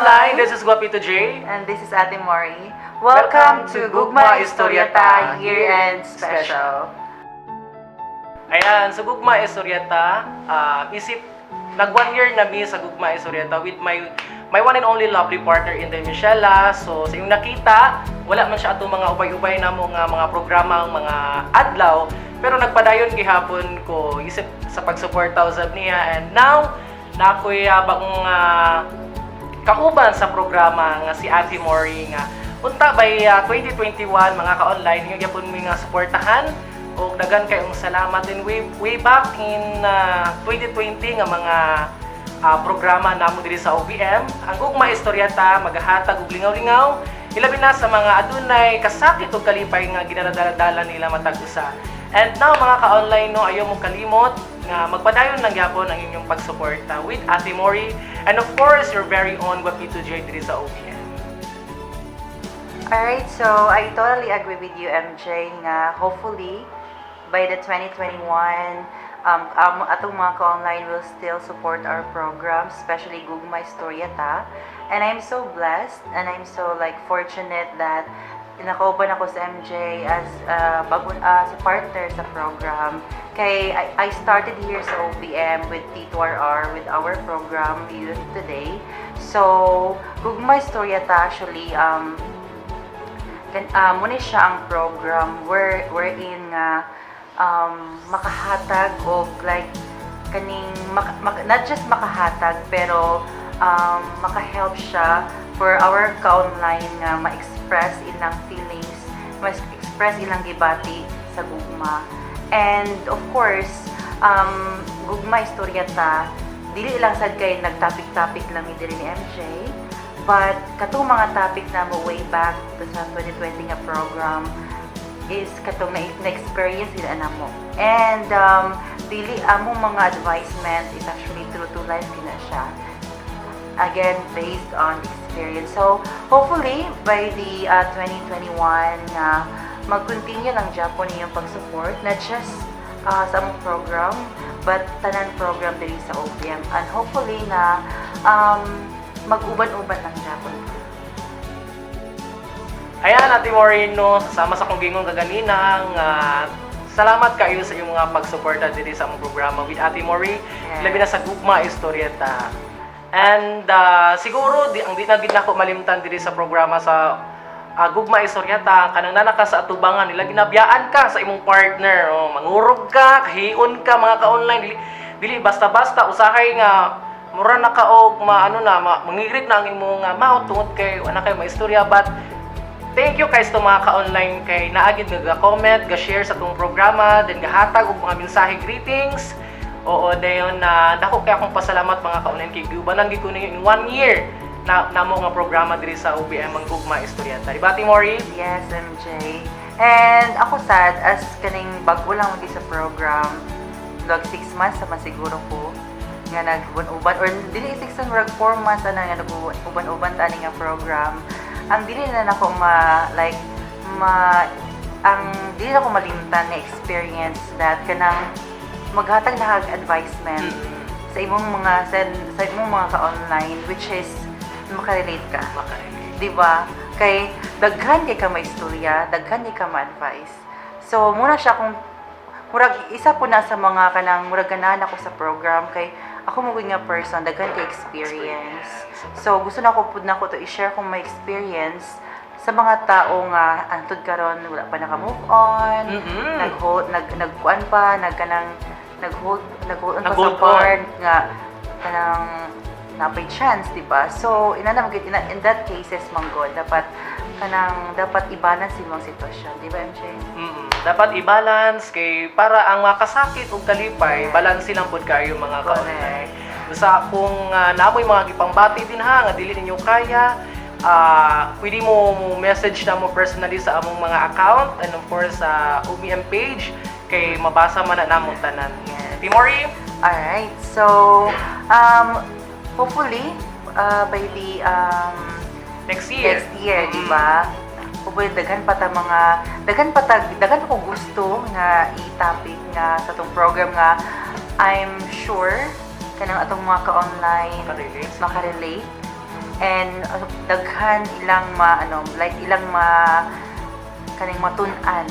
Ka-online, this is Guapito J. And this is Ate Mori. Welcome to Gugma Istorya Year-End Special. Ayan, sa Gugma Istoryeta, isip, nag one year na mi sa Gugma Istoryeta with my one and only lovely partner Inday Michela. So, sa iyong nakita, wala man siya atong mga ubay-ubay na mo nga mga programa, mga adlaw, pero nagpadayon gihapon ko isip sa pagsuporta usab niya. And now, na ako'y bagong kauban sa programa nga si Ate Mori nga unta by 2021, mga ka-online, inyo gyapon mi nga suportahan ug daghan kayong salamat. And way, way back in 2020 nga mga programa namo diri sa OBM, ang Gugma Istoryeta magahatag og lingaw-lingaw, ilabi na sa mga adunay kasakit ug kalipay nga ginaradala nila matag usa. And now, mga ka-online, no, ayaw mo kalimot nga magpadayon lang gyapon ang inyong pagsuporta with Ate Mori and of course your very own Guapito J diri sa OBM. Alright, so I totally agree with you, MJ, nga hopefully by the 2021, atong mga ka-online will still support our program, especially Gugma Istoryeta. And I'm so blessed and I'm so like fortunate that nakauban ako sa MJ as bago as a partner sa program. Kay I started here sa OBM with T2RR with our program Youth Today. So, Gugma Istoryeta actually muna siya ang program wherein nga makahatag og like kaning not just makahatag pero makahelp siya for our ka-online nga ma-express ilang feelings, ma-express ilang gibati sa gugma. And of course, Gugma Istoryeta dili lang sad kay nag-topic-topic lang mi diri ni MJ, but katong mga topic na mo way back to sa 2020 nga program is katong na-experience nila namo. And dili among mga advisement is actually true to life kina siya. Again, based on experience. So, hopefully, by the 2021 nga mag-continue lang japon iyong pag-support, not just sa among program, but tanan program diri sa OBM. And hopefully na mag-uban-uban lang japon. Ayan, Ate Moreno, sama sa kong gingon kaganina, nga salamat kayo sa inyong mga pagsuporta diri sa among programa with Ate Mori, labi na sa Gugma Istorya. And siguro ang di na gid nako malimtan diri sa programa sa Gugma Istoryeta, kanang nana ka sa atubangan nila, ginabiyaan ka sa imong partner, oh, mangurog ka, kahiun ka, mga ka-online, dili dili basta-basta usahay nga mura na ka og maano na mangirit na ang imong mouth tungod kay wala kay maistorya. But thank you guys to mga ka-online kay naagid nga comment, ga-share sa tong programa, then gahatag og mga mensahe, greetings. Oo, dayon na dako kay akong pasalamat, mga ka-online, kay giubanan gid ko ninyo in one year na namo nga programa diri sa OBM, ang Gugma Istoryeta. Di ba, Ate Mori? Yes, MJ. And ako sad, as kaning bago lang mag sa program, like 6 months naman siguro ko nga nag-uban-uban or dili 6 months, murag 4 months ana nga nag-uban-uban ta ani nga program. Ang dili na nako ma like ma ang dili na ko malimtan na experience that kanang maghatag na kag advisement sa imong mga ka-online, which is makarelate ka. Makarelate. Di ba? Kay daghan kay ka maistorya, daghan kay ka ma-advise. So muna siya kung murag isa po na sa mga kanang murag ganahan ako sa program kay ako mo gud nga person daghan kay experience. So gusto na ko pud nako to i-share kung may experience sa mga tao nga antud karon wala pa naka-move on, nag-hold nag nagkuan pa, nagkanang nag-hold on pa sa Nag-hold on. Part nga kanang napay chance, di ba? So, ina na in that cases manggod, dapat kanang dapat i-balance imong sitwasyon, di ba, MJ? Dapat i-balance kay para ang makasakit ug kalipay, balance lang pud kayo, mga ka-online. Basta kung namoy mga gipangbati din ha nga dili ninyo kaya, pwede mo mo message na mo personally sa among mga account and of course sa OBM page kay mabasa man na namong tanan. Timori? Alright. So, hopefully, by the next year. Next year, di ba? Hopefully, daghan pa ko gusto nga i-topic nga sa tong program nga I'm sure kanang atong mga ka-online Makarelate. Makarelate. And daghan ilang ma ano, like ilang ma kaning matun-an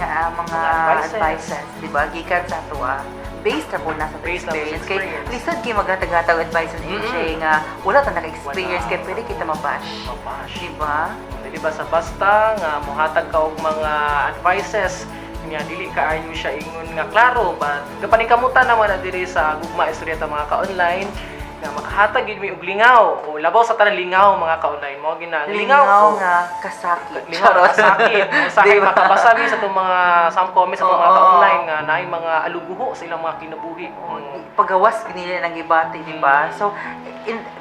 nga mga mga advices. Advices, di ba? Gikan sa atoa. Based ra po na sa Based na po sa experience. Kay experience. lisod kay maghatag-hatag advice on AJ nga wala ta naka-experience Wala. Kay pwede kita mabash. Mabash. Di ba? Dili ba sa basta nga mohatag ka og mga advices nga dili kaayo siya ingon nga klaro, but gapanikamutan naman na diri sa Gugma Istorya mga ka-online nga makahatag gid mi og lingaw o labaw sa tanan lingaw, mga ka-online mo gina Lingaw o nga kasakit. Lingaw Charot. kasakit. Usahay Di ba? makabasa mi sa itong mga some comments sa itong mga ka-online nga naay mga aluguho sa ilang mga kinabuhi. Pagawas nila ng gibati, di ba? So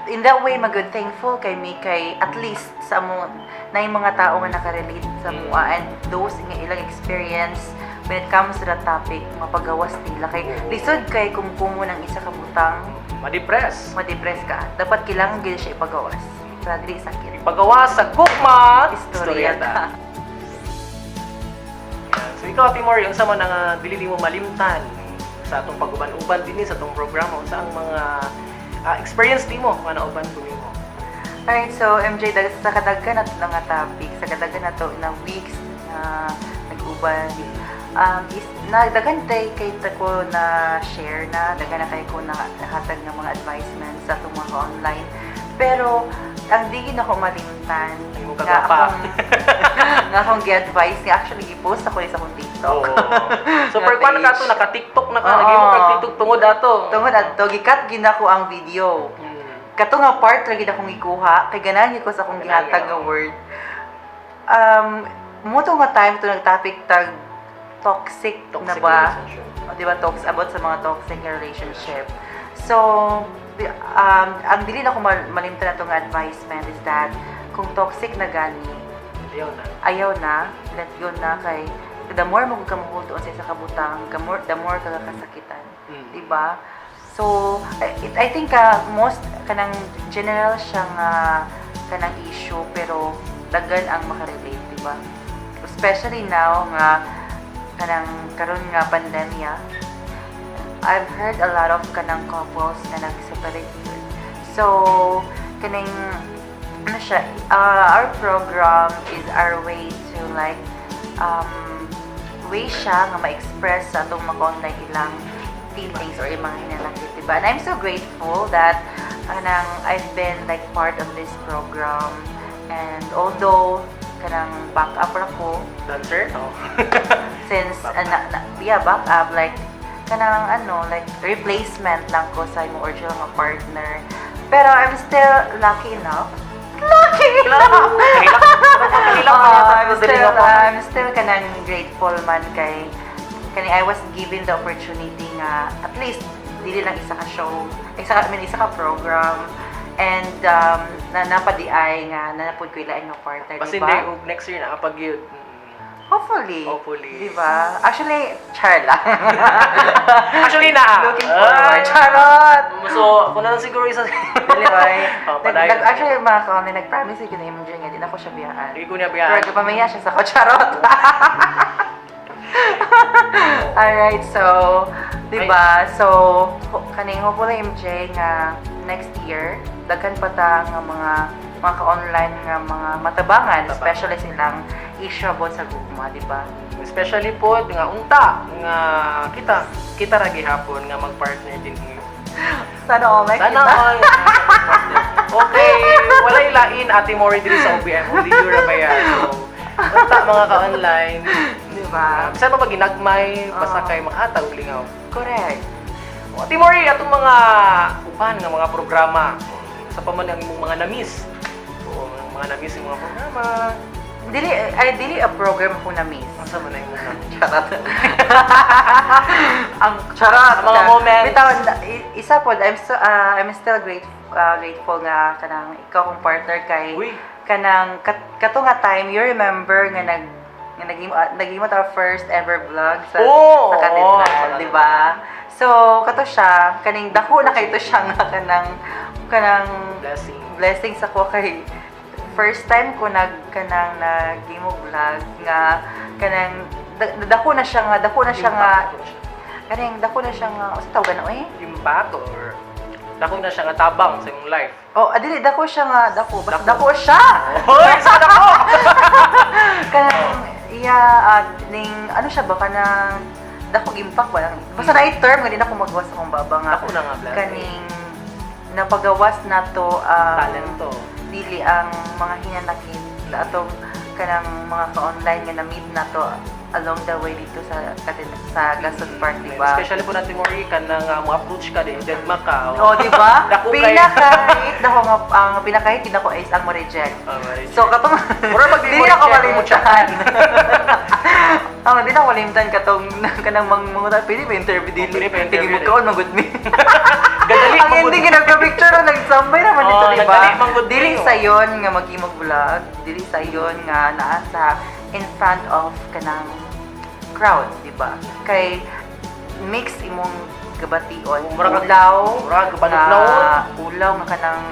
in that way, magud thankful kay mi kay at least sa amo na yung mga tao nga nakarelate sa mua and those nga ilang experience when it comes to that topic mapagawas nila kay lisod kay kung ng isa ka butang. Ma-depress. Ma-depress ka. Dapat kailangan gyud siya ipagawas para dili sakit. Ipagawas sa Gugma Istorya. Istorya. Yan. So ikaw, Ate Mori, unsa man ang dili nimo malimtan sa atong pag-uban-uban dinhi sa atong programa, unsa ang mga experience nimo nga nauban ko nimo? Alright, so MJ, sa kadaghan na to nga topic, sa kadaghan na to na weeks na nag-uban, is, na, daghan tay kay ta ko na share na, daghan na kay ko na nahatag ng mga advisements sa atong mga online. Pero, ang di gid ako malimtan Ay mo nga kagwapa. akong gi-advise nga actually gi-post ako sa akong TikTok. Oo. So Nga per kwan na ka page. to, naka-TikTok na ka, Oo. nagimo kag TikTok tungod ato. Tungod adto gikat gid nako ang video. Kato nga part lagi na akong gikuha kay ganahan gyud ko sa akong Ganahan gihatag gyud nga ako. word. Mo to nga time to nag-topic tag toxic, na Toxic ba? relationship. O, di ba talks about sa mga toxic nga relationship. So, ang dili na ko malimtan na nga advisement is that kung toxic na gani, Ayaw na. Ayaw na, let go na kay the more mo ka mo sa isa ka butang, the more ka kasakitan. Di ba? So, I think most kanang general siya nga kanang issue pero daghan ang makarelate, di ba? Especially now nga kanang karon nga pandemya. I've heard a lot of kanang couples na nag-separate. So, kaning ano siya, our program is our way to like way siya nga ma-express sa atong mga online ilang feelings or imang hinanakit, diba? And I'm so grateful that kanang I've been like part of this program and although kanang back up ra ko Dancer? Oh. since Back yeah, back up, like kanang ano, like replacement lang ko sa imong original nga partner, pero I'm still lucky enough, lucky enough. Kanila pa yata I'm ito dili still, nga pa. I'm still kanang grateful man kay kani I was given the opportunity nga at least dili lang isa ka show, isa ka, I mean, isa ka program and na napadi-ay nga na napud ko ilain nga partner, Basin di ba? day og next year na pag yun. Hopefully. Hopefully. Di ba? Actually, char lang. Actually na. Looking forward. Ah. Charot! So, ako na lang siguro isa. Dili ay. Oh, padayon. Actually, mga kaone, nag-promise ko na yung nga, di na ko siya biyaan. Hindi ko niya Pero biyaan. pamaya siya sa ko. Charot! Alright, so, di ba? So, kaning hopefully MJ nga next year, daghan pa ta nga mga ka-online nga mga matabangan, Matabangan. especially silang issue about sa gugma, di ba? Especially po nga unta nga kita kita ra gihapon nga magpartner din ni. Sana all like Sana kita. all. Okay, walay lain Ate Mori diri sa OBM, only you ra ba yan? So, unta mga ka-online. Di ba? Bisan pa pag ginagmay, basta Oo. kay makahatag og lingaw. Correct. O, Ate Mori, atong mga uban nga mga programa. Sa pa man ang imong mga na-miss. Oo, ang mga na-miss yung mga programa. Dili ay dili a program ko na miss. Asa man na imong na-miss? Charot. Ang charot. Ang mga moments. Bitaw, isa po, I'm still grateful nga kanang ikaw kong partner kay Uy. Kanang kato nga time you remember nga naghimo ta first ever vlog sa Oo, sa oo, katedral, sa di ba? So kato siya kaning dako na kay to siya nga kanang kanang Blessing. Blessing sa ko kay first time ko nag kanang naghimo vlog nga kanang dako na siya nga Impact. Kaning dako na siya nga unsa tawag na eh? Impact or Dako na siya nga tabang sa imong life. Oh, adili dako siya nga dako, basta Dako. dako siya. Hoy, sa dako. Kanang iya at ning ano siya ba, kanang dako impact ba lang. Basta na term nga di na ko magawas akong baba nga Dako na nga blessing. Kaning napagawas nato ang Talento. Dili ang mga hinanakit atong kanang mga ka-online nga na-meet nato along the way dito sa Gaston Park, di ba? Especially po natin, Mori, ka na nga mo-approach ka din, deadma ka. Oh, di ba? Dako kay- Pinakahit dako nga ang pinakahit gid nako is ang mo-reject. Oh, ma-reject. So katong Mura mag dili na ko malimtan. Ang di na ko malimtan katong kanang mang mga pwede ba interview dili. Oh, pwede ba interview Sige, magkaon magud mi. Gadali Ang magud. hindi ginagka-picture na nagsambay naman dito, Oh, di ba? nagdali man gud Dili mi, oh. sayon nga maghimog vlog, dili sayon nga naa sa in front of kanang crowd, di ba? Kay mix imong gabation, ulaw, murag kapanugnaon. nga ulaw nga kanang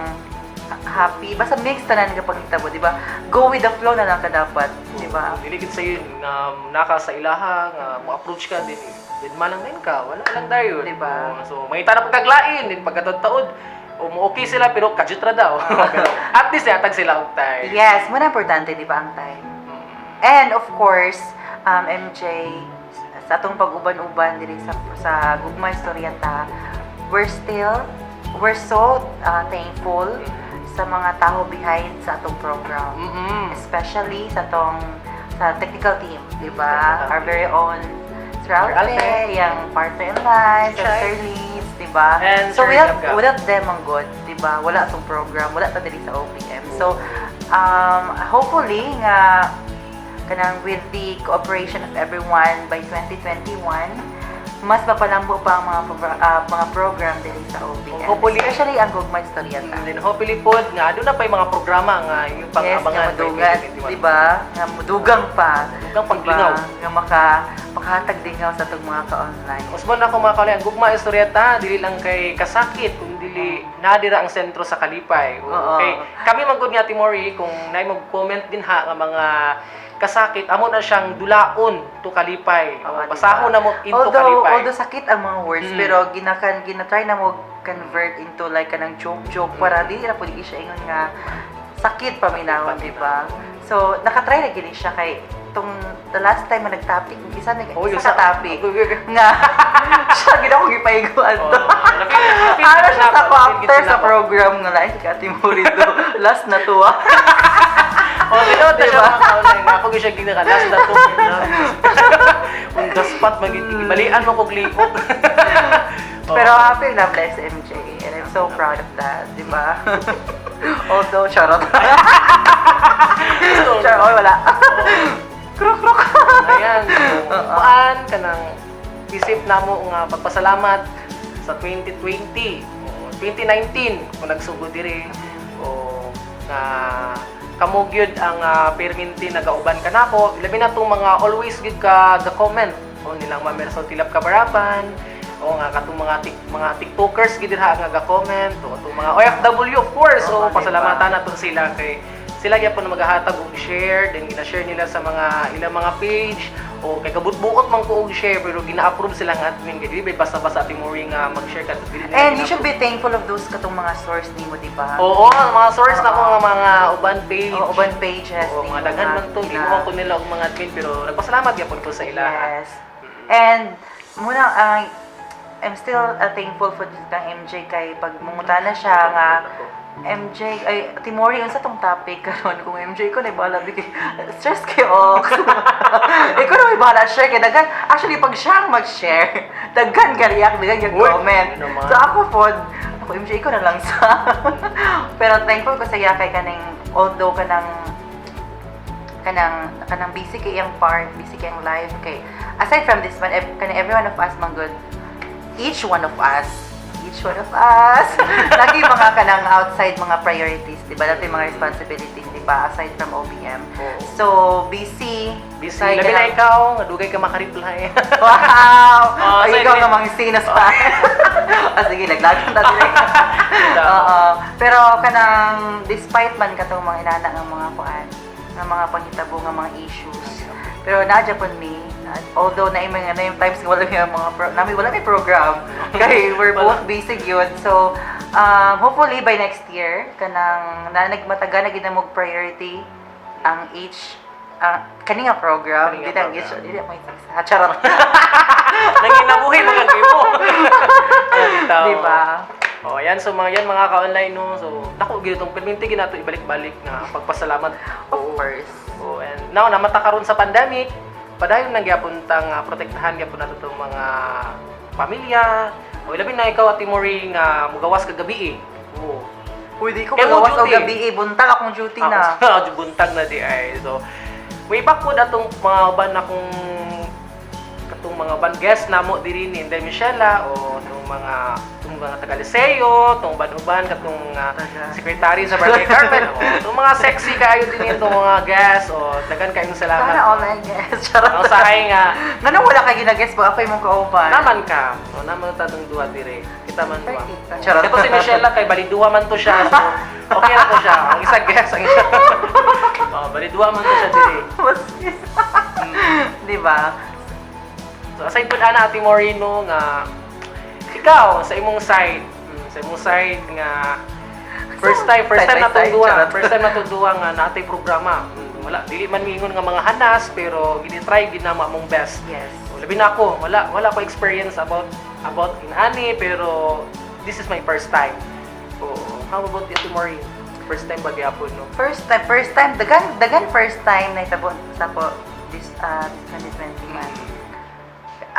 happy, basta mix tanan nga pagtabo, di ba? Go with the flow na lang ka dapat, di ba? Dili gid sayon nga naka sa ilaha nga mo-approach ka din. Deadma lang din ka, wala lang dayon. Di ba? Oh, so mangita na pagkaglain din pagkataod-taod. O mo okay sila pero kadyot ra daw. Pero at least yatag sila og time. Yes, muna importante, di ba, ang time. And of course, MJ, sa atong pag-uban-uban diri sa Gugma Istoryeta, we're so thankful sa mga tao behind sa atong program. Especially sa atong sa technical team, di ba? Technical Our very own Sir Sir Alpe, Alpe. yung partner in life, Sir Sir Sir Liz, di ba? And So Sir without, Gab Gab. without them ang good, di ba? Wala atong program, wala ta diri sa OPM. So, hopefully nga kanang with the cooperation of everyone by 2021, mas mapalambo pa ang mga program diri sa OPM. Hopefully. Especially ang Gugma Istoryeta. And then hopefully pod nga aduna pa yung mga programa nga yung Yes, nga pang-abangan by madugan, 2021. di ba? Nga mudugang pa. Dugang paglingaw. Diba? Nga makahatag dingaw sa atong mga ka-online. Usbon ako, mga kaulay, ang Gugma Istoryeta dili lang kay kasakit kung dili nadira ang sentro sa kalipay. Okay. Kami man gud nga, Timori, kung naay mag-comment din ha nga mga kasakit, amo na siyang dulaon to kalipay. Oo, diba? Basahon na mo into Although, kalipay. although sakit ang mga words, pero ginatry na mo convert into like kanang joke-joke para di na pwede siya ingon nga sakit paminawon, di ba? So, nakatry na gini siya kay tong the last time na nag-topic, isa, nag, Oh, isa yung ka topic Okay. nga siya gid ako gipaiguan Oh, to. Ano siya sa ko after sa program nga lain si Ate Mori do. Last na to ah. Oh, tinuod na siya, Diba? mga kaulay. Ako gyud siya ginaka last na to. On the spot magiging balian mo kog liok. Oh. Pero happy love life sa MJ and I'm so proud of that, di ba? Although, charot. Charot, oy, wala. Kruk, kruk. Ayan. So, kuan kanang isip namo nga pagpasalamat sa 2020 o 2019 kung nagsugod diri o nga kamo gyud ang perminti nagauban kanako, labi na tong mga always gyud ka ga-comment o nilang Ma'am Mersol Tilap Kabarapan o nga katong mga TikTokers gyud dira nga ga-comment o atong mga OFW, of course. Oo, So pasalamatan diba? nato sila kay sila gyapon na maghahatag og share, then gina-share nila sa mga ilang mga page o kay kabut-buot man ko og share pero gina-approve sila ng admin kay dili ba basta-basta, Ate Mori, nga mag-share ka, dili nila And you should gina-approve. be thankful of those katong mga source nimo, di ba? Oo, ang mga source na ko nga mga uban page. Oo, uban pages Oo, nimo mga daghan nga man to, gibuhat ko nila og mga admin pero nagpasalamat gyapon ko sa ila. Yes. And muna ang I'm still thankful for kang MJ kay pag mangutana siya nga, "MJ, ay Timori, unsa tong topic karon?" Kung MJ ko na bahala kay stress kay ox. Ikaw na may bahala share kay daghan. Actually, pag siya ang mag-share, daghan ka react, daghan yung Uy, comment. naman. So ako pod, ako MJ ko na lang sa. Pero thankful ko sa iya kay kaning although kanang busy kay iyang part, busy kay iyang life kay aside from this one, kanang every one of us man good, each one of us, each one of us, lagi mga kanang outside mga priorities, di ba? Dati mga responsibilities, di ba? Aside from OPM. Oo. So, busy. Busy. Aside Labi na ikaw, nga dugay ka makareply. Wow! Oh, Ay, so ikaw nga mga sino sa. Ah, sige, laglagan ta dire. Oo. Pero kanang despite man katong mga inana ng mga kuan, Nga mga panghitabo nga mga issues. Pero naa japon mi, although na mga na yung times nga wala may mga pro, nami wala may program kay we're both busy gyud. So hopefully by next year kanang na nagmataga na gid na mo priority ang each kani nga program. Kani nga Di na ang program. each, dili mo isa. Charot. Nanginabuhi mga mo. Ayan, bitaw. Di ba? Oh, ayan, so mga yan, mga ka-online, no. So dako gyud tong perminti gid nato ibalik-balik nga pagpasalamat. Of course. Oh, and now namata karon sa pandemic, padayon nang gyapon tang protektahan gyapon nato tong mga pamilya. O labi na ikaw, Ate Mori, nga mugawas kagabi eh. Oo. Uy, di ko Kaya mo magawas og duty. gabi eh. Buntag akong duty na. Ah, buntag na di ay. So, may ipakod atong mga uban akong katong mga uban guest namo diri ni Inday Michela o tong mga taga Liceo, tong uban-uban katong secretary sa Barangay Carmen, o tong mga sexy kaayo din itong mga guest, o daghan kayong salamat. Sana all my guests. Charot. Ang sahay nga Nganong wala kay gina-guest ba? Ako imong kauban. Naman ka. O naman ta tong duha dire. Kita man duha. Charot. Ito si Michelle kay bali duha man to siya. So okay na to siya. Ang isa guest, ang isa. Oh, bali duha man to siya dire. Di ba? So aside pud ana, Ate Moreno, nga ikaw sa imong side, sa imong side nga first Side time by na tong side, duha, charot. First time na tong duha nga naatay programa. Wala, dili man miingon nga mga hanas pero gini-try gid namo among best. Yes. So, labi na ako, wala ko experience about inani pero this is my first time. So, how about you, Ate Maureen? First time ba gyapon, no? First time, dagan, dagan first time na itabo sa po this 2020 man.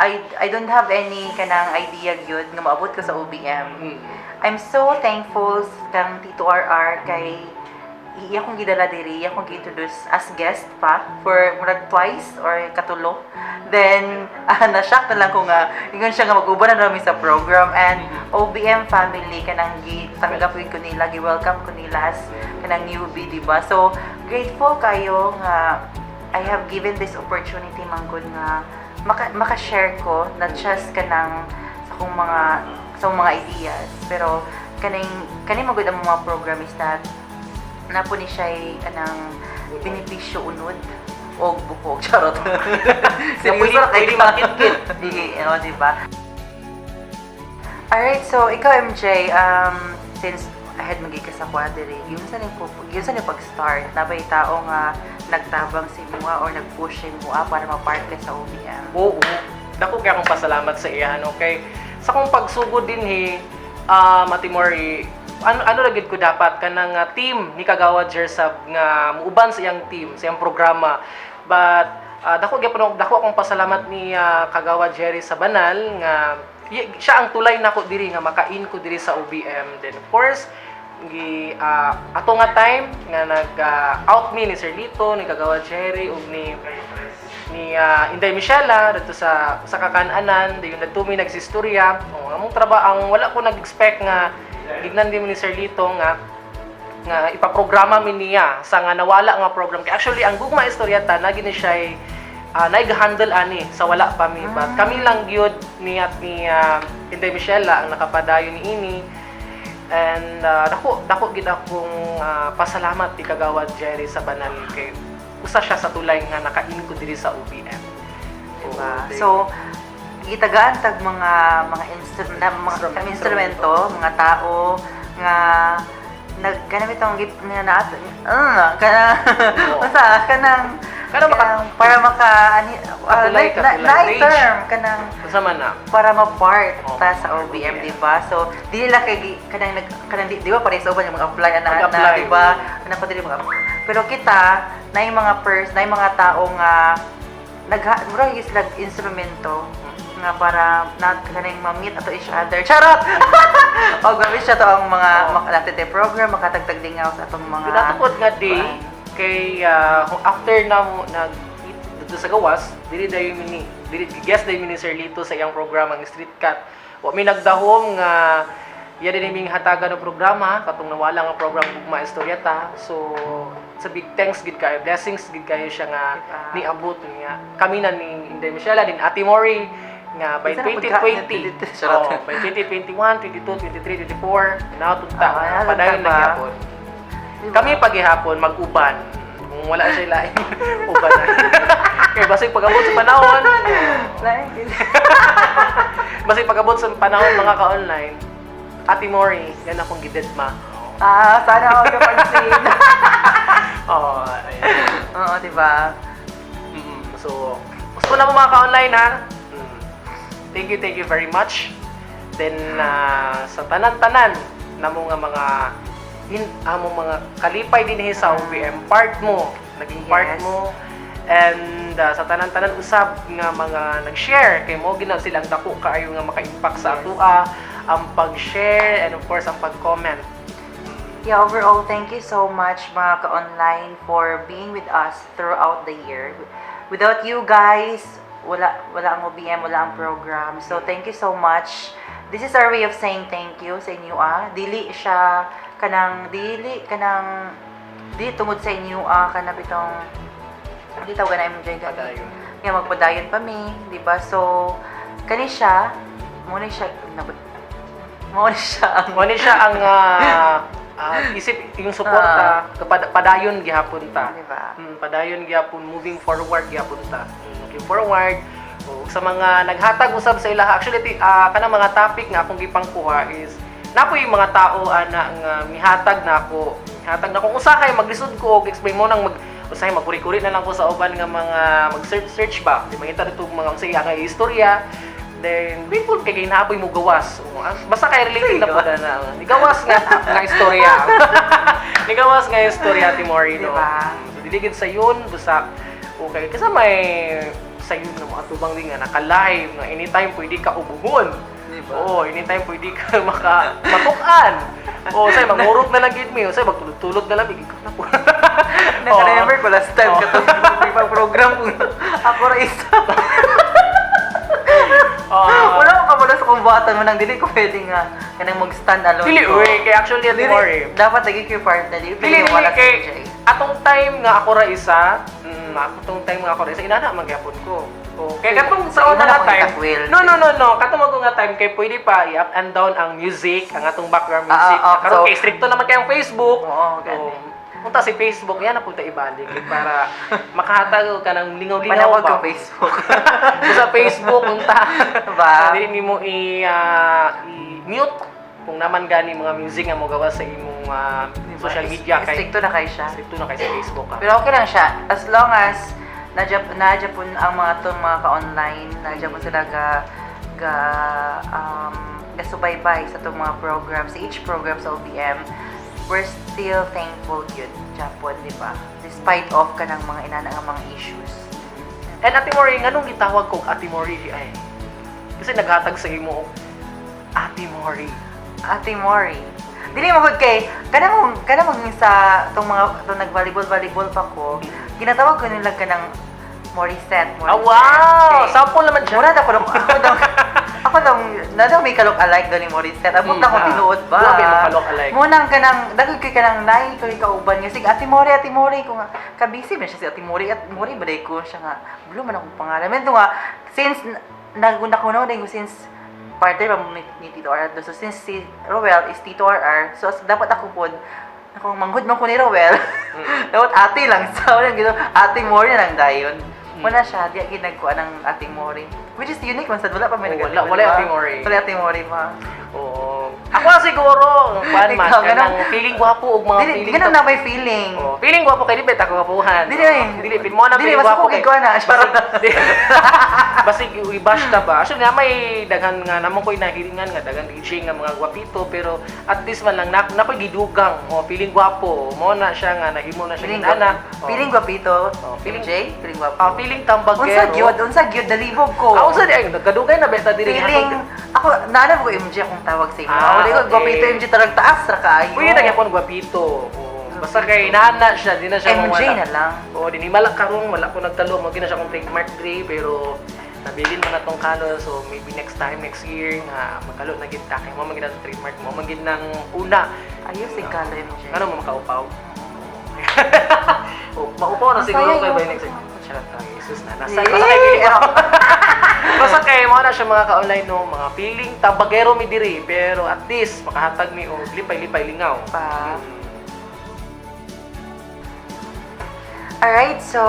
I don't have any kanang idea gyud nga maabot ko sa OBM. I'm so thankful kang Tito RR kay iya akong gidala diri, iya akong gi-introduce as guest pa for murag twice or katulo. Then na-shock na lang ko nga ingon siya nga mag-uban na namin sa program and OBM family kanang gitanggap ko nila, gi-welcome ko nila as kanang newbie, di ba? So grateful kayo nga I have given this opportunity man gud nga maka-share ko not just kanang sa akong mga ideas pero kaning kaning magud ang mga program is that napo ni siya kanang benepisyo unod og bukog, charot. Seryoso na pwede makitkit. Di ano, di ba? Alright, so ikaw, MJ, since ahead magi ka sa kwadere, yun sa ning pag-start, nabay tao nga nagtabang sa imuha or nag-push sa imuha para ma-part ka sa OBM? Oo. Dako kay akong pasalamat sa iya, no, kay sa akong pagsugod din he, Ate Mori, ano ano ra gid ko dapat kanang team ni Kagawad Jersab nga muuban sa iyang team, sa iyang programa. But dako gyapon ako, dako akong pasalamat ni Kagawad Jerry sa banal nga siya ang tulay nako diri nga makain ko diri sa OBM. Then of course, gi ato nga time nga nag out mi ni Sir Lito, ni Kagawad Jerry ug ni Inday Michela dito sa kakananan, dayon nagtumi nagsistorya. Oh, among trabaho ang wala ko nag-expect nga gignan din mi ni Sir Lito nga nga ipaprograma mi niya sa nga nawala nga program. Kay actually ang Gugma Istoryeta na gini siya naig-handle ani sa wala pa mi, but kami lang gyud ni at ni Inday Michela ang nakapadayon ni ini. And dako dako gid akong pasalamat ni Kagawad Jerry sa banal kay usa siya sa tulay nga nakain ko diri sa OBM. Diba? Oo. So, gitagaan tag mga na, mga instrumento, mga tao nga nag kanang itong nga na kana basta kanang kanang para maka ani Katulay, katulay. na Bridge. term kanang Unsa man na? Para ma-part ta sa OBM, OBM. Di ba? So, dili lang kay kanang nag kanang di ba pareho sa uban yung mag-apply ana na, Mag-apply. di ba? Ana pa dili mag. Pero kita na yung mga pers, na yung mga tao nga nag murag is lag instrumento nga para na kanang ma-meet ato each other. Charot. O gamit siya to ang mga natin program makatagtag dingaw sa atong mga Natukod nga day kay after na mo nag dito sa gawas, dili dayon mi ni dili guest dayon mi ni Sir Lito sa iyang programa ang Street Cat. Wa mi nagdahom nga iya din ming hatagan ng programa katong nawala nga program Gugma Istoryeta. So sa big thanks gid kayo, blessings gid kayo siya nga Diba? Niabot niya. Kami na ni Inday Michela din Ate Mori nga by Isa na pagka- 2020. Charot. Oh, by 2021, 22, 23, 24, natunta Ah, padayon ba? na gyapon. Diba? Kami paghihapon mag-uban. Kung Kung wala siya lain, uban na. Kay basig pag-abot sa panahon, Lain gyud. basig pag-abot sa panahon, mga ka-online, Ate Mori, yan akong gidedma. Ah, sana ako kapansin. Oh, ayan. Oo, di ba? So, gusto na mo, mga ka-online, ha? Thank you very much. Then, sa tanan-tanan na mo nga mga in, amo mga kalipay din sa OBM, part mo, naging part mo. And sa tanan-tanan usab nga mga nag-share kay mo gina silang dako kaayo nga maka-impact sa atoa ang pag-share and of course ang pag-comment. Yeah, overall, thank you so much, mga ka-online, for being with us throughout the year. Without you guys, wala ang OBM, wala ang program. So, thank you so much. This is our way of saying thank you sa inyo, ah. Dili siya kanang dili kanang di tungod sa inyo, ah, kana bitong di tawag na imong gani. Padayon. Nga magpadayon pa mi, di ba? So, kani siya, mo ni siya ang Mo ni siya ang isip yung suporta padayon gihapon ta. Di ba? Padayon gyapon, moving forward gyapon ta. Moving forward. O, sa mga naghatag usab sa ilaha, actually kanang mga topic nga akong gipangkuha is napoy mga tao ana nga mihatag na ako. Mihatag na kung usahay maglisod ko og explain mo nang mag usahay magkuri-kuri na lang ko sa uban nga mga mag-search search ba. Di mangita dito mga unsay nga istorya. Then grateful kay ginahapoy mo gawas. O, basta kay related na po na. Ni gawas nga nga istorya. Ni gawas nga istorya, Timori, no. Diba? So diligid sa yun, basta okay. Kasi may sa yun nga mga tubang din nga naka-live nga anytime pwede ka ubuhon. Diba? Oo, anytime pwede ka maka matukan. Oo, say mangurot na lang gid mi, say magtulog-tulog na lang ikaw na po. Naka-remember ko last time Oo. katong pa program ko. Ako ra isa. Oo. Wala ko kabalo sa kumbatan mo nang dili ko pwede nga kanang mag-stand alone. Dili ko. uy, kay actually Ate Dili, Mori. dapat lagi kayo partner. Dili Dili pwede dili wala sa kay DJ. atong time nga ako ra isa, atong time nga ako ra isa inana man gyapon ko. Oh, kay katong sa Sa una una nga akong time. itakwil. No, no, no, no. Katong mo nga time kay pwede pa i-up and down ang music, ang atong background music. Ah, ah, Karon so- kay stricto naman kayong Facebook. Oo, gani. Oh, punta si Facebook, yan na punta ibalik eh, para makahatag ka ng lingaw-lingaw Panawag ba. ko Facebook. Kung sa Facebook unta. Ba? Dili nimo i-mute kung naman gani mga music nga mogawa sa imong Diba? social media kay Stricto na kay siya. stricto na kay sa Facebook ka. Pero okay lang siya. As long as nadya po ang mga tong mga ka-online, nadya po sila ga ga um, gasubaybay sa itong mga programs, sa each program sa OBM, we're still thankful yun, Japon, di ba? Despite of kanang mga inana nga mga issues. And Ate Mori, nganong gitawag kog Ate Mori di ay? Kasi naghatag sa imo og Ate Mori. Ate Mori. Dili mo gud kay kanang sa tong mga tong nag-volleyball volleyball pa ko, ginatawag ko nila kanang Morissette, Ah, Morissette. wow! Kay- Sample naman siya. Mura na ko ako daw na daw may kalok alike daw ni Morissette. Abot na ko tinuod ba. Grabe mo kalok alike. Munang kanang dagol kay kanang nay ko kauban nga sig Ate Mori, Ate Mori ko nga kabisi man siya si Ate Mori at Mori ba day ko siya nga blue man akong pangalan. Men nga since naguna ko na ko since partner pa mo ni Tito RR do. So since si Roel is Tito RR, so as, dapat ako pod ako manghud man ko ni Roel. Dapat ate lang sa wala gino Ate Mori na lang dayon. Wala siya, di ginagkuha ng Ate Mori. Which is unique man sad wala pa may Oh, nag wala- wala Ate Mori. Wala Ate Mori pa. Oo. Ako na siguro, kuan man, Ikaw, kanang feeling gwapo og mga Dili, feeling. ganun na may feeling. Oh, feeling gwapo kay di beta gwapuhan. Dili eh. Dili pin mo na Dili, feeling mas gwapo kukig ko na. Basig, basig i-bash ta ba? Actually nga may daghan nga namon ko'y nahilingan nga daghan DJ nga mga gwapito pero at least man lang na nakoy gidugang. Oh, feeling gwapo. Mo na siya nga nahimo na siya Feeling ana. gwapo. Feeling gwapito. Oh, feeling- MJ, feeling gwapo. Ah, feeling tambagero. Unsa gyud dalibog ko. Ah, unsa di ay nagkadugay na beta diri. Feeling ako naana ko MJ akong tawag sa imo. Ah, Wala ko okay. gwapito MJ tarag taas ra kaayo. Uy, nagyapon gwapito. Oh, basta kay nana siya, di na siya MJ mawala. na lang. Oo, di ni malak karon wala ko nagtalo, mo gina siya akong trademark dre pero nabilin man na tong kalo, so maybe next time, next year nga magkalo na gid ta kay mo man gid ang trademark mo man gid nang una. Ayos si kalo MJ. Ano mo makaupaw? Oh, maupaw na Ang siguro saya kay by yun. next year. Charot lang, Jesus na. Nasa Eh, basta kay feeling ko. Basta kay mo na siya, mga ka-online, no, mga feeling tambagero mi diri pero at least makahatag mi og lipay-lipay lingaw. Pa. Alright, so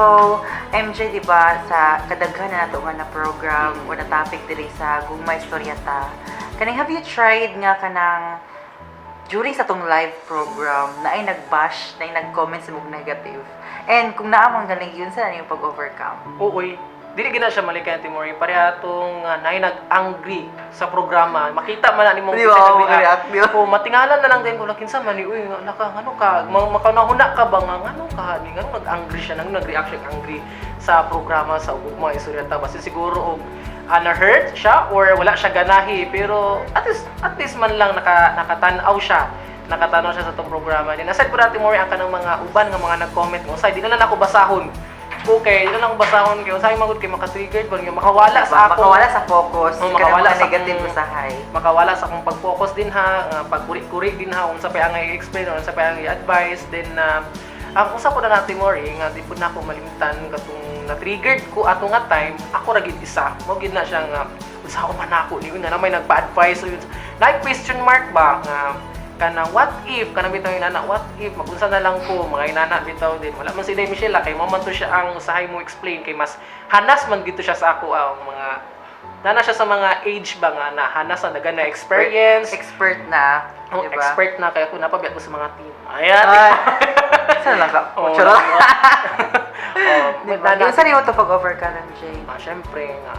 MJ, di ba, sa kadaghan na nato nga na program o na topic diri sa Gugma Istoryeta. Kaning have you tried nga kanang during sa tong live program na ay nag-bash, na ay nag-comment sa mong negative? And kung naa man galing yun, sa yung pag-overcome? Uy, dili gina siya malikay, Timori. Pareha atong naay nag-angry sa programa. Makita man na nimong Di ba, kinsa ako mag-react, di ba? Oo, matingalan na lang din kung kinsa man ni, uy, nga naka ngano ka, makanahuna ka ba nga ngano ka ni ngano nag-angry siya, nang nag-react siya angry sa programa sa Ugma Istoryeta. Basta siguro og na-hurt siya or wala siya ganahi, pero at least man lang nakatanaw siya sa tong programa. Din aside po dati more ang kanang mga uban nga mga nag-comment mo, say di na lang ako basahon. Okay, di na lang ako basahon kay usahay magud kay maka-trigger ba nga makawala sa ako. Makawala sa focus, Oo, kanang makawala mga sa negative usahay. Makawala sa akong pag-focus din ha, nga pagkuri-kuri din ha, unsa pa ang i-explain or unsa pa ang i-advise then na ang usa po na natin more nga di po na ako malimtan katong na-triggered ko ato nga time, ako ra gid isa. Mo gid na siya nga unsa ako man ako ni nga na may nagpa-advise so yun. Na question mark ba nga kanang what if, kanang bitaw inana, what if magunsa na lang ko mga inana bitaw din. Wala man si Day Michelle kay mo man to siya ang usahay mo explain kay mas hanas man gito siya sa ako ang mga nana siya sa mga age ba nga na hanas na dagan na experience. Expert na, Oh, di ba? expert na kaya ako napabiya ko sa mga team. Ayan. Ay, saan lang ka? Oh, Charot. Oh, Di ba? nana- Yung saan mo to pag-overcome, MJ? Ah, syempre nga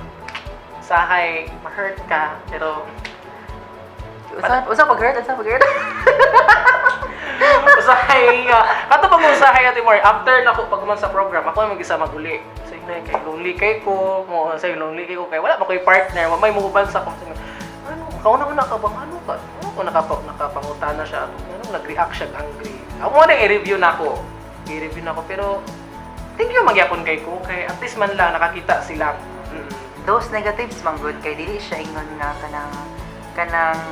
sahay ma-hurt ka pero Usa pag-hurt? Usa pag-hurt? Usahay nga kato pag usahay, Ate Mori, after nako pag man sa program ako ang mag-isa maguli sa inay kay lonely kay ko mo say lonely kay ko kay wala pa koy partner, wa may muuban sa akong ano kauna una ka bang ano ka ano ko nakapangutana siya ato ano nag-react siya angry. Ako mo na i-review na ako, i-review na ako, pero thank you magyapon kay ko kay at least man lang nakakita sila. Those negatives man good kay dili siya ingon nga kanang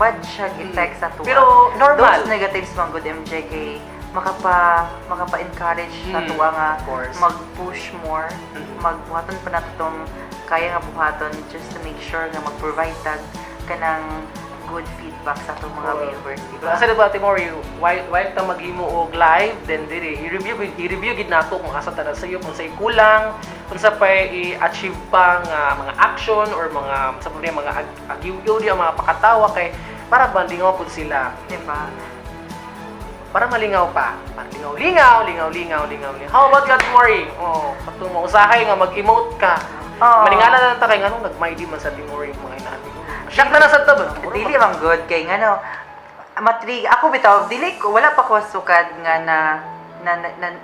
bad siya effect sa tuwa. Pero normal. Those negatives man good, MJ, kay makapa-encourage sa tuwa nga of course. mag-push more, magbuhaton pa nato tong kaya nga buhaton just to make sure nga mag-provide tag kanang good feedback sa atong mga viewers, di ba? Asa diba, Ate Mori, while ta maghimo og live, then diri i-review gid nato kung asa ta na sayo, kung say kulang, kung sa pa i-achieve pa nga mga action or mga sa pa mga agiw di ang mga pakatawa kay para ba lingaw pud sila. Di ba? Para malingaw pa. Para lingaw, lingaw, lingaw, lingaw, lingaw, lingaw. How about you, Ate Mori? Oh, katong mo usahay nga mag-emote ka. Oo. Maningala na lang ta kay nganong nagmaydi man sa Ate Mori yung mga inabi. Shock na lang sa ta ba? Dili man good kay ngano matrig ako bitaw, dili ko, wala pa ko sukad nga na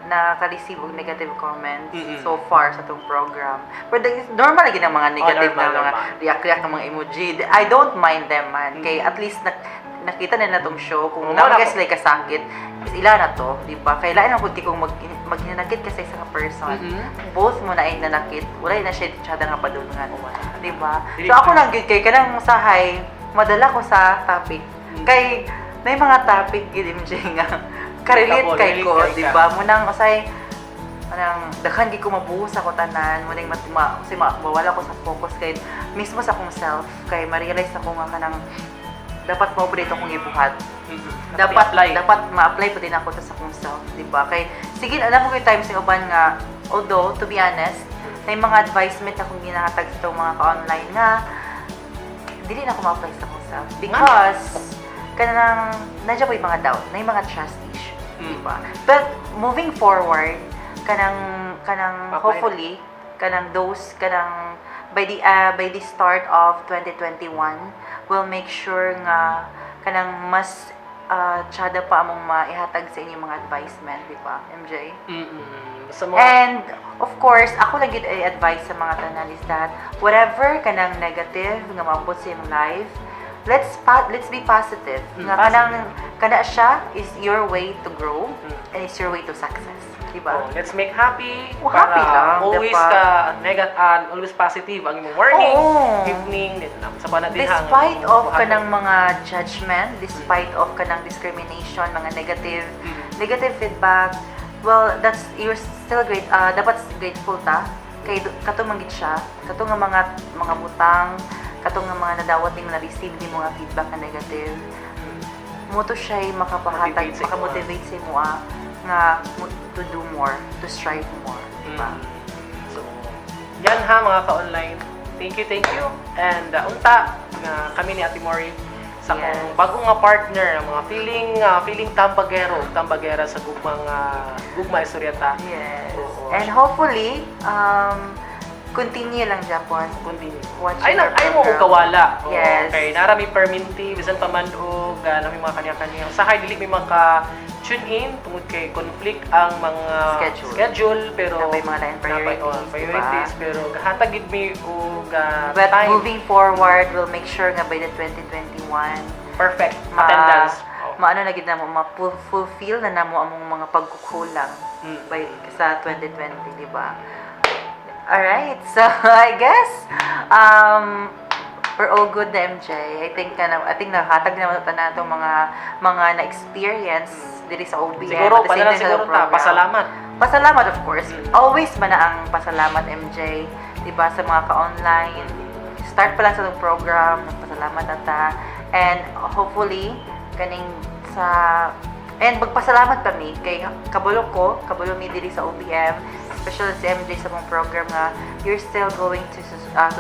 naka-receive og negative comments so far sa tong program. Pero normal lagi ng mga negative Oh, normal, na mga normal. react-react ng mga emoji. I don't mind them man. Kay at least nakita nila tong show kung Oo, naa wala guys ko. like kasakit is ila na to, di ba? Kay lain ang pud kung maghinanakit ka sa isang person. Both mo na ay nanakit, wala na siya tsada nga padulngan. Di ba? Dili So ako lang gyud kay kanang usahay madala ko sa topic. Kay may mga topic gid, MJ, nga karelate Relatable, kay ko, relate kay di ka. ba? Munang usay anang daghan gid ko mabuhos ako tanan, munang kasi mawala ko sa focus kay mismo sa akong self kay ma-realize ako nga kanang dapat mao pud ito akong gibuhat. Dapat I-apply. Dapat ma-apply pa din ako to sa akong self, di ba? Kay sige, alam ko yung times ng uban nga although to be honest, may mga advisement akong ginahatag sa itong mga ka-online nga dili na ako ma-apply sa akong self because kanang nandiyan ko yung mga doubt, na yung mga trust issue, di ba? But moving forward, kanang Ma-apply na. Hopefully kanang those kanang by the start of 2021, we'll make sure nga kanang mas tsada pa among maihatag sa inyong mga advisement, di ba, MJ? Sa mga And of course, ako lang gyud ay advice sa mga tanan is that whatever kanang negative nga maabot sa imong life, let's be positive. Nga kanang kana siya is your way to grow and it's your way to success, di ba? Oh, let's make happy. Oh, happy lang, always diba? ka always positive ang imong morning, Oo. Evening, then sa pa natin Despite of kanang mga judgment, despite of kanang discrimination, mga negative negative feedback, well, that's you're still great, dapat grateful ta kay kato man gid siya, kato nga mga butang, kato nga mga nadawat nimo, na receive nimo nga feedback na negative, mo to siya makapahatag Motivate sa imo, makamotivate sa imo nga nga to do more, to strive more, di ba? So, yan ha, mga ka-online. Thank you, thank you. And unta nga kami ni Ate Mori sa akong bagong nga partner, ang mga feeling tambagero, tambagera sa gugmang Gugma Istorya. Yes. Oo. And hopefully, continue lang gyapon. Continue. Watching Ay lang our ay mo og program. kawala. Oo, Yes. kay narami perminti bisan pa man og nami mga kanya-kanya. Usahay dili mi maka tune in tungod kay conflict ang mga schedule. Schedule, pero Napay mga lain napay, oh, priorities, diba? priorities, pero gahatag gid mi og But time. Moving forward, we'll make sure nga by the 2021, Perfect attendance. Oh. Maano na gid namo, ma-fulfill na namo among mga pagkukulang by sa 2020, di ba? Alright, so I guess we're all good na, MJ. I think nahatag naman ta nato mga na-experience diri sa OBM. Siguro, at the same pa na lang time sa siguro ta, program. Pasalamat. Pasalamat, of course. Always man na ang pasalamat, MJ. Diba, sa mga ka-online. Start pa lang sa itong program, nagpasalamat na ta. And hopefully, kaning sa and magpasalamat kami kay kabalo ko, kabalo mi diri sa OBM, especially si MJ sa mong program nga you're still going to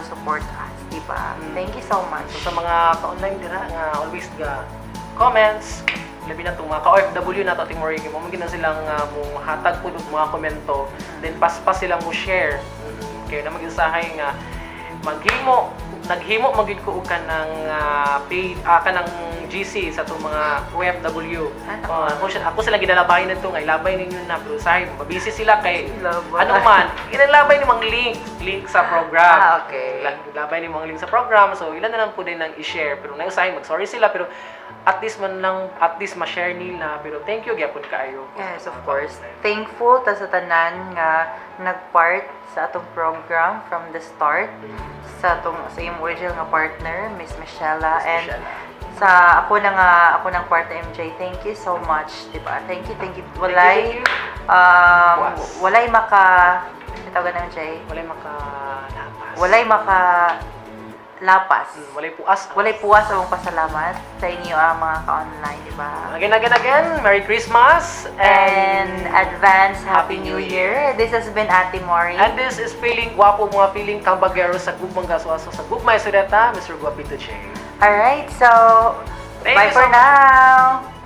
support us, di ba? Thank you so much. So, sa mga ka-online dira nga always ga comments, labi na itong mga ka-OFW na to, Ate Mori, kay mo man gina silang mo hatag pud og mga komento, then paspas sila mo share. Kaya na mag-usahay nga maghimo naghimo magid ko og kanang pay kanang GC sa atong mga OFW. Ano? Oh, ako sila ginalabay nito nga ilabay ninyo na, pero usahay mabisi sila kay Labay. Ano man inalabay ni mang link sa program. Ah, okay. Labay ni mga link sa program. So, ilan na lang po din ang i-share. Pero nausahin, mag-sorry sila. Pero at least man lang, at least ma-share nila. Pero thank you, gyapon kaayo. Yes, of course. Thankful ta sa tanan nga nag-part sa atong program from the start, sa imong original nga partner, Miss Michella, Miss and Michella. Sa ako na nga ako ng partner MJ. Thank you so much, di ba? Thank you, thank you. Walay Thank you, thank you. um Puas. Walay maka tawag na, MJ. Walay makalapas. Walay maka lapas. Walay puas. Walay puwas among pasalamat sa inyo ang mga ka-online, di ba? Again, again, again, Merry Christmas. And advance Happy Happy New New Year. This has been Ate Mori. And this is feeling guwapo, mga feeling tambagero sa Gugmang Gaswaso sa Gugma Isureta, Mr. Guapito J. Alright, so Thank bye you for so much. Now.